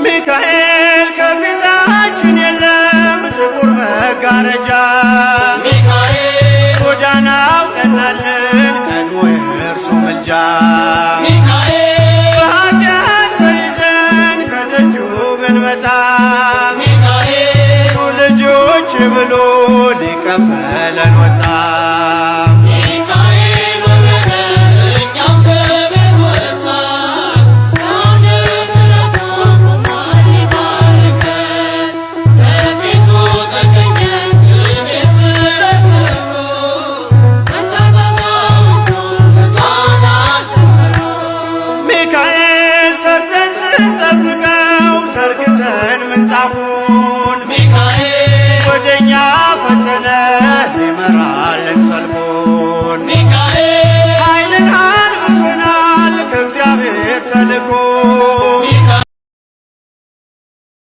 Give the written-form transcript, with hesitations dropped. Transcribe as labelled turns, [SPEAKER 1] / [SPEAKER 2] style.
[SPEAKER 1] ሚካኤል ከፊታችን የለም ጥቁር መጋረጃ፣
[SPEAKER 2] ሚካኤል
[SPEAKER 1] ጎዳናው ቀናልን ቀድሞ የእርሱ ምልጃ።
[SPEAKER 2] ሚካኤል
[SPEAKER 1] በኃጢአት ተይዘን ከደጁ ብንመጣ
[SPEAKER 2] ሚካኤል
[SPEAKER 1] ልጆች ብሎ ሊቀበለን ወጣ።